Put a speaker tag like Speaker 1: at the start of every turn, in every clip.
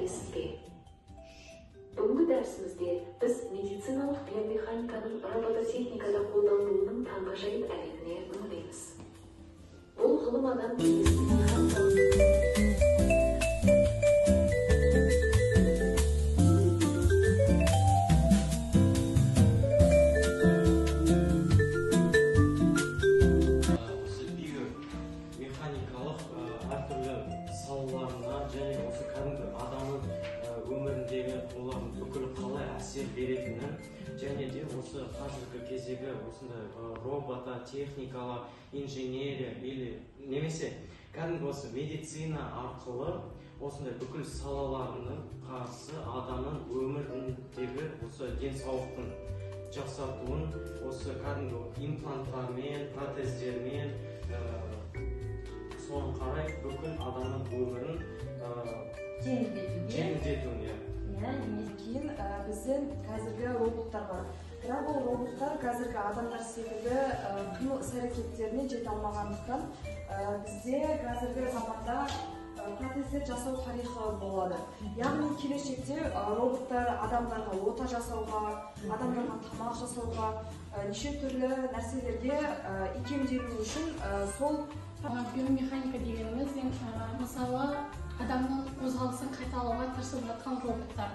Speaker 1: білесіз бе? Бүгінгі дәрісімізде біз медициналық биомеханиканың робототехникада қолданылуының таңғажайып әлеміне үңілеміз. Бұл ғылым адам денесінің механикалық
Speaker 2: Осы биомеханикалық әртүрлі салаларына және осы кәдімгі адамның өміріндегі олардың бүкіл қалай әсер беретінін және де осы қазіргі кездегі осындай робототехникалар, инженерия или немесе кәдімгі осы медицина арқылы осындай бүкіл салаларының қарсы адамның өміріндегі осы денсаулықтың жақсартуын осы кәдімгі импланттармен, протездермен, соған қарай бүкіл адамның өмірін
Speaker 3: жеңілдетуге.
Speaker 2: Жеңілдетуін, иә.
Speaker 3: Иә, немесе
Speaker 4: Кейін бізде қазіргі роботтар бар. Бірақ ол роботтар қазіргі адамдар секілді қимыл іс әрекеттеріне жете алмағандықтан, бізде қазіргі заманда протездер жасау тарихы болады. Яғни келешекте роботтар адамдарға ота жасауға, адамдарға тамақ жасауға, неше түрлі нәрселерге икемделу үшін сол
Speaker 5: Биомеханика дегеніміз, мысалы, адамның қозғалысын қайталауға тырысып жатқан роботтар.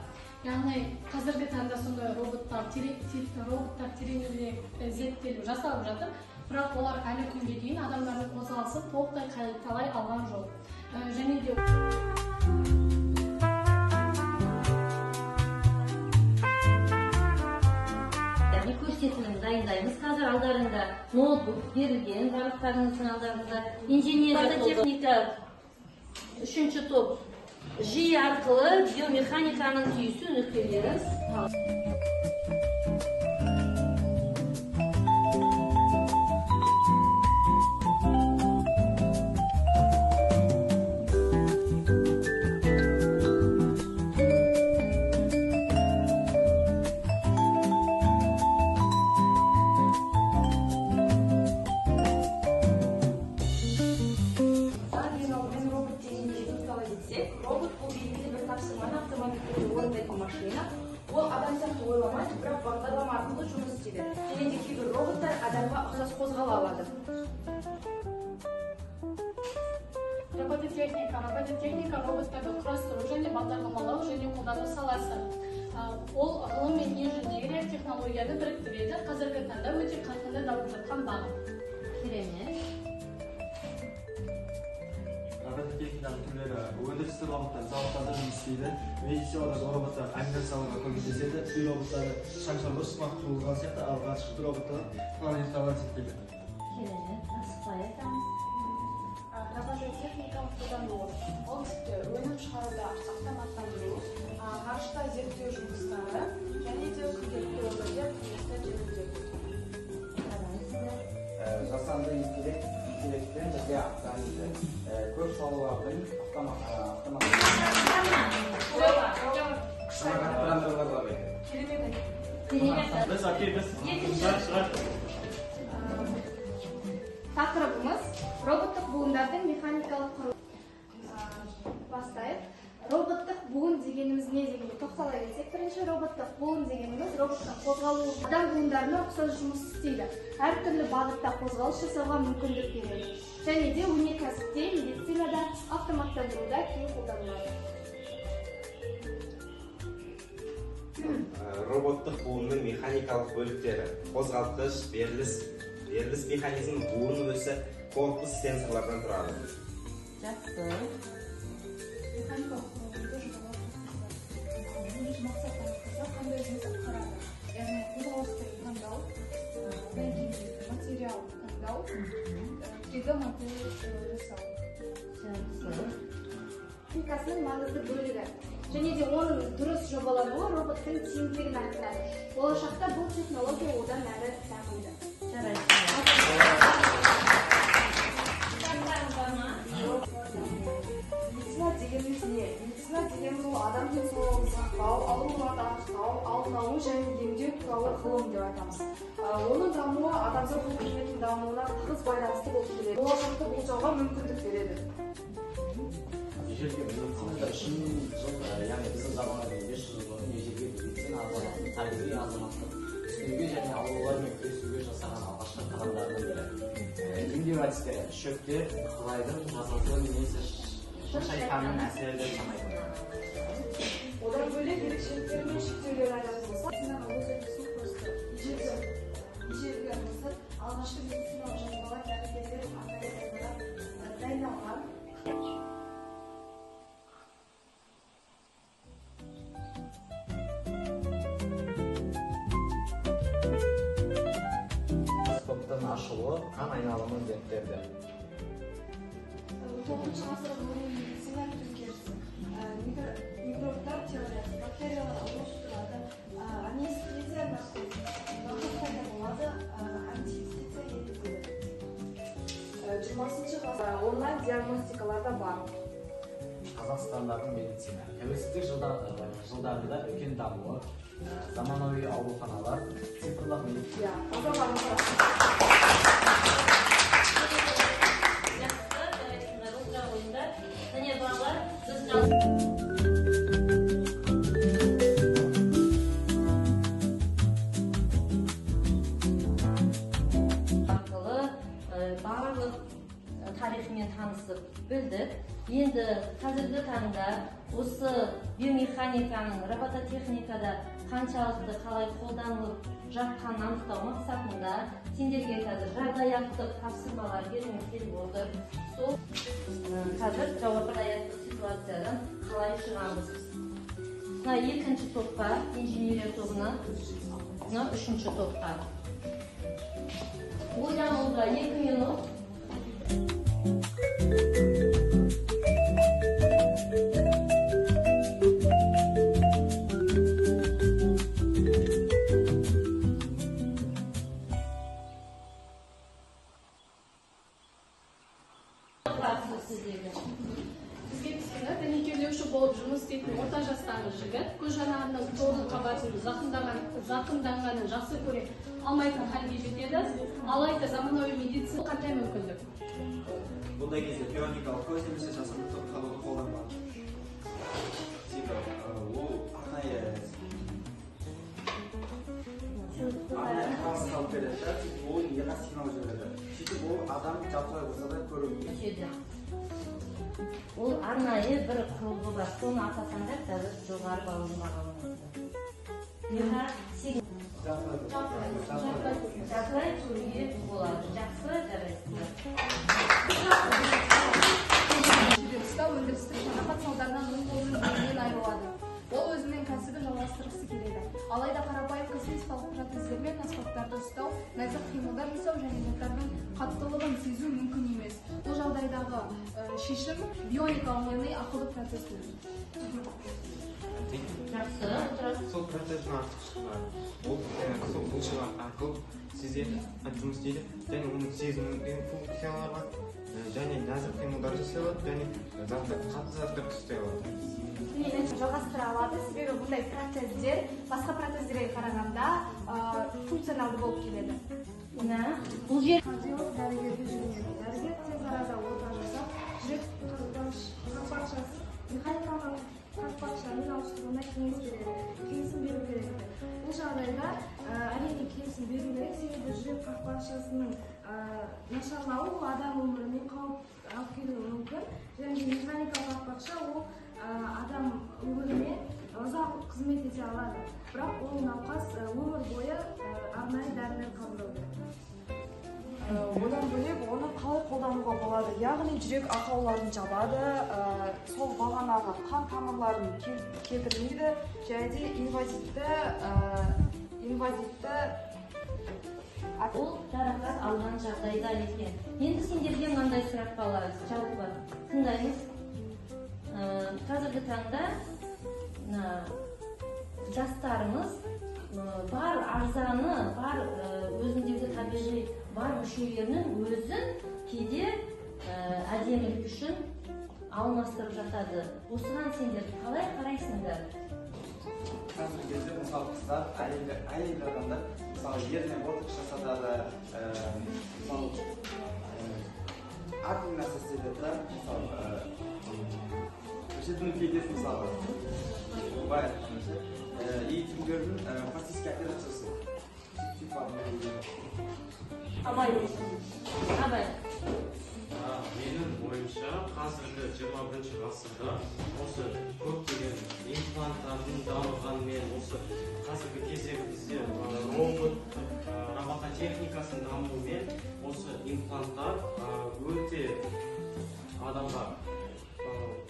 Speaker 5: Яғни қазіргі таңда сондай роботтар тереңірек зерттеліп жасалып жатыр, бірақ олар әлі күнге дейін адамдардың қозғалысын толықтай қайталай алған жоқ. Және де
Speaker 3: Яғни көрсетілім дайындаймыз. Қазір алдарында ноутбук берілген, барлықтарыңыздың алдарында. Инженерия, техника үшінші топ. Жиі арқылы биомеханиканың түйісу нүктелерін.
Speaker 4: Ең алдымен робот дегенге тоқтала кетсек, робот бұл белгілі бір тапсырманы автоматты түрде орындайтын машина. Ол адам сияқты ойламайды, бірақ бағдарлама арқылы жұмыс істейді. Және де кейбір роботтар адамға ұқсас қозғала алады.
Speaker 5: Робототехника. Робототехника роботтарды құрастыру және бағдарламалау және қолдану саласы. Ол ғылым мен инженерия технологияны біріктіреді. Қазіргі таңда өте қарқынды дамып жатқан бағыт.
Speaker 3: Керемет.
Speaker 6: Робототехниканың түрлері: өндірістік роботтар зауыттарда жұмыс істейді, медициналық роботтар операцияларға көмектеседі, үй роботтары шаң смарт құрылған сияқты, ал ғарыштық роботтар планеталар зерттейді.
Speaker 3: Керемет. Асықпай айтамыз.
Speaker 7: Робототехниканың қолданылуы ол тіпті өнім шығаруда автоматтандыру, ғарышта зерттеу жұмыстары және де күнделікті өмірде тұрмысты жеңілдету.
Speaker 3: Жарайсыздар.
Speaker 8: Жасанды интеллектпен бірге дамиды. Көп салалардың автомат қанағаттандырылады.
Speaker 4: Керемет айттың.
Speaker 3: Керемет.
Speaker 2: Біз, окей, біз
Speaker 3: Екінші.
Speaker 2: Шығар, шығар.
Speaker 9: Тақырыбымыз роботтық буындардың механикалық құрылымы. Бастайық. Роботтық буын дегеніміз не дегенге тоқтала кетсек, бірінші роботтық буын дегеніміз роботтың қозғалуы адам буындарына ұқсас жұмыс істейді. Әртүрлі бағытта қозғалыс жасауға мүмкіндік береді. Және де өнеркәсіпте, медицинада, автоматтандыруда кең қолданылады.
Speaker 10: Роботтық буынның механикалық бөліктері: қозғалтқыш, беріліс механизмі, буын өсі, корпус, сенсорлардан тұрады.
Speaker 3: Жақсы.
Speaker 7: Механикалық құрылымды жобалау процесі. Бірінші мақсат анықтаса, қандай жұмыс атқарады, яғни қозғалысты таңдау, одан кейін материал таңдау, 3D модель жасау.
Speaker 3: Жақсы.
Speaker 9: Техникасының маңызды бөлігі. Және де оның дұрыс жобалануы роботтың тиімділігін арттырады. Болашақта бұл технология одан әрі дамиды.
Speaker 3: Жарайсыздар. Сұрақтарыңыз бар ма?
Speaker 4: Медицина дегеніміз не? Медицина дегеніміз ол адам денсаулығын сақтау, ауруларды анықтау, алдын алу және емдеу туралы ғылым деп айтамыз. Оның дамуы адамзат өркениетінің дамуына тығыз байланысты болып келеді. Болашақты болжауға мүмкіндік береді.
Speaker 8: Ежелгі медицинада 3000 жыл, яғни біздің заманға дейін 500 жыл бұрын ежелгі медицина азаматтың табиғи азаматтық түсінуге және аурулармен күресуге жасаған алғашқы қадамдарының бірі. Емдеу әдістері шөптер, құлайдың жазасы немесе шайтанның әсері деп санайтын.
Speaker 4: Одан бөлек ерекшеліктері мен шектеулерін айтатын болсақ, медицинаға өз үлесін қосты. Ежелгі Мысыр алғашқы медициналық жазбалар дәрігерлер арнайы дайындалған.
Speaker 8: Микроскоптың ашылуы қан айналымын зерттеді.
Speaker 7: 9 ғасыр ғылыми медицина төңкерісі. Микробтар теориясы, бактериялар ауру тудырады, анестезия, наркоз, наркоз пайда болады, антисептика енгізіледі.
Speaker 4: 20 ғасыр онлайн диагностикалар да бар.
Speaker 8: Қазақстандағы медицина тәуелсіздік жылдарында үлкен дамуы, заманауи ауруханалар, цифрлық медицина.
Speaker 4: Иә, таза.
Speaker 3: Жақсы, жарайсыңдар, отыра қойыңдар. Міне, балалар, біз арқылы барлық тарихымен танысып білдік. Енді қазіргі таңда осы биомеханиканың робототехникада қаншалықты қалай қолданылып жатқанын анықтау мақсатында сендерге қазір жағдаяттық тапсырмалар бергім келіп отыр. Сол қазір жағдаяттық ситуациядан қалай шығамыз? Мына екінші топқа, инженерия тобына, мына үшінші топқа. Ойлануға 2 минут.
Speaker 5: Бізге түскені дәнекерлеуші болып жұмыс істейтін орта жастағы жігіт көз жанарының торлы қабатын зақымданғанын жақсы көре алмайтын халге жетеді. Алайда заманауи медицина қандай мүмкіндік?
Speaker 6: Бұндай кезде бионикалық көз немесе жасанды қаруды қолданылады. Себебі ол арнайы құрал салып береді, сөйтіп ол миға сигнал жібереді. Сөйтіп ол адам жартылай болса да көруі
Speaker 3: мүмкін. Ол арнайы бір құрылғы бар, соны атасаңдар қазір жоғары баллды бағаланады. Жартылай көруге болады. Жақсы, жарайсыздар.
Speaker 9: Ұста өндірістік жарақат салдарынан оң қолының белінен айырылады. Ол өзінің кәсібін жалғастырғысы келеді. Алайда қарапайым косметикалық протездермен аспаптарды ұстау, нәзік қимылдар жасау және заттардың қаттылығын сезу мүмкін емес. Бұл жағдайдағы шешім бионикалық, яғни ақылды протез.
Speaker 3: Жақсы.
Speaker 11: Сол протездің артықшылығы ол сол бұлшық арқылы сезеді, жұмыс істейді және оның сезіну деген функциялары бар, және нәзік қимылдар жасай алады, және қатты заттарды ұстай алады.
Speaker 9: Жалғастыра алады, себебі бұндай протездер басқа протездерге қарағанда функционалды болып келеді.
Speaker 3: Бұл жер
Speaker 7: кардиолог дәрігерге жүгінеді. Дәрігер тез арада ота жасап, жүрек қақпақшасын механикалық қақпақшамен ауыстыруына кеңес береді. Келісім беру керек. Бұл жағдайда әрине келісім беру керек, себебі жүрек қақпақшасының нашарлауы ол адам өміріне қауіп алып келуі мүмкін. Және механикалық қақпақша ол адам өміріне ұзақ қызмет ете алады. Бірақ ол науқас өмір бойы арнайы дәрілер қабылдау керек.
Speaker 4: Одан бөлек оны қалай қолдануға болады? Яғни жүрек ақауларын жабады, сол бағанағы қан тамырларын кетірмейді, және де инвазивті
Speaker 3: ол жарақат алған жағдайда екен. Енді сендерге мынандай сұрақ балалар, жалпы тыңдаймыз. Қазіргі таңда жастарымыз бар арзаны, бар өзіндегі табиғи бар мүшелерінің өзін кейде әдемілік үшін алмастырып жатады. Осыған сендер қалай қарайсыңдар?
Speaker 8: Қазіргі кезде мысалы қыздар, әйел адамдар мысалы еріне ботокс жасатады, мысалы әртүрлі нәрсе істетеді, мысалы
Speaker 6: Мүшелердің келесі мысалы. Былай айтқанда ше, и түйіндердің пластический операциясы.
Speaker 3: Абай. Абай.
Speaker 2: Менің ойымша, қазіргі 21 ғасырда осы көптеген импланттардың дамығанымен, осы қазіргі кездегі бізде робот, робототехникасының дамуымен осы импланттар өте адамға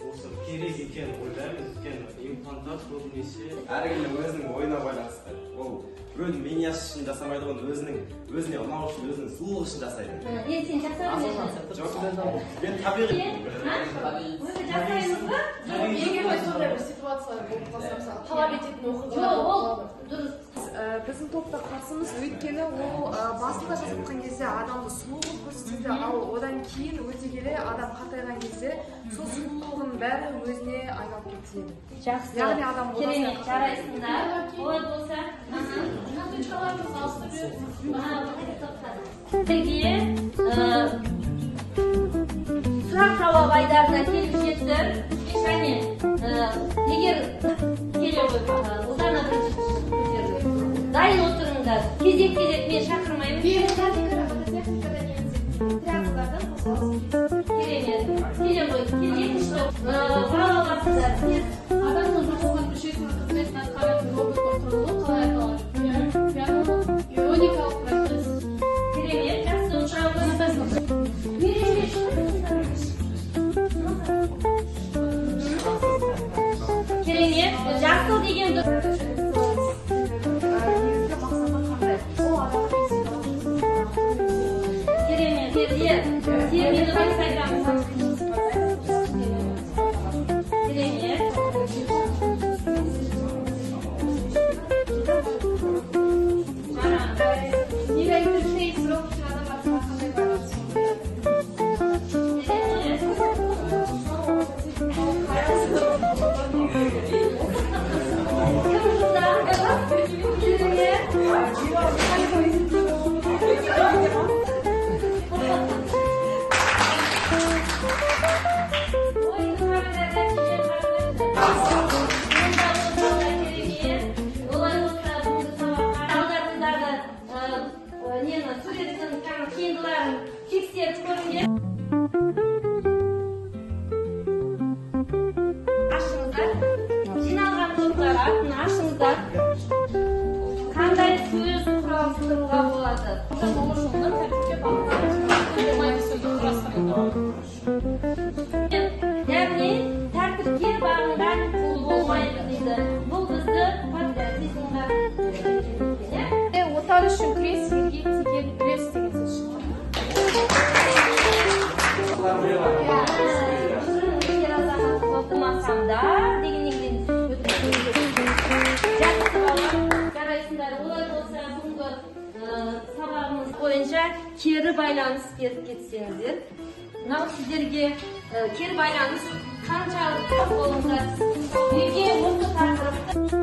Speaker 2: осы керек екенін ойлаймын. Өйткені импланттар көбінесе
Speaker 10: әркімнің өзінің ойына байланысты. Ол біреудің мнениясы үшін жасамайды, оны өзінің өзіне ұнау үшін, өзінің сұлулығы үшін жасайды.
Speaker 3: Енді сен жасамайсың.
Speaker 10: Жоқ, мен табиғи.
Speaker 3: Өзі жасаймыз ба?
Speaker 4: Егер де сондай бір ситуациялар болып қалса, мысалы, талап ететін оқиғалар.
Speaker 3: Жоқ, ол дұрыс.
Speaker 4: Біздің топта қарсымыз, өйткені ол басында жасатқан кезде адамды сұлу қылып көрсетеді, ал одан кейін өте келе адам қартайған кезде сол сұлулығының бәрі өзіне айналып кетеді.
Speaker 3: Жақсы.
Speaker 4: Яғни адам
Speaker 3: керемет, жарайсыңдар. Олай болса,
Speaker 5: Затычкаларымызды ауыстырып
Speaker 3: Сізге сұрақ жауап айдарына келіп жетті. Және егер келе ғой, Ұлдана бірінші көтерді. Дайын отырыңдар. Кезек-кезек мен шақырмаймын.
Speaker 9: Биомеханика робототехникада негізделген тірі ағзалардан қозғалыс.
Speaker 3: Керемет. Келе ғой. Екінші топ. Балаларсыздар. Тез.
Speaker 5: Адамның жасаған мүшесінің қызметін атқаратын роботтық құрылғы қалай аталады? Бионикалық протез.
Speaker 3: Керемет. Жақсы. Керемет. Жақсы деген дұрыс.
Speaker 4: Негізгі мақсаты қандай? Ол адамның
Speaker 3: Керемет. Термині дұрыс айтамыз. Керемет.
Speaker 9: Нейроинтерфейс робот пен адам арасында қандай байланыс?
Speaker 3: Кім жылдам? Керемет. Ойынды қараңдар, нәтижені қараңдар. Керемет. Олай болса, бүгінгі сабаққа алдарыңыздағы нені, суреттің қиындыларын тексеріп көріңдер. Ашыңыздар. Жиналған топтар атын ашыңыздар. Қандай сөз құрастыруға болады?
Speaker 5: Момышұлының тәртіпке бағынған болмайды сөзі құрастырылды.
Speaker 3: Яғни тәртіпке бағынған құл болмайды дейді. Бұл бізді патриотизмға үйретеді.
Speaker 9: Отан үшін күрес, елге тиген үлес деген сөз шықты.
Speaker 3: Ер азамат оқымасаңдар дегеннен кейін жақсы балалар, жарайсыңдар. Олай болса, бүгінгі сабағымыз бойынша кері байланыс беріп кетсеңіздер. Мынау сіздерге кері байланыс қаншалықты болыңыздар. Неге осы тақырыпты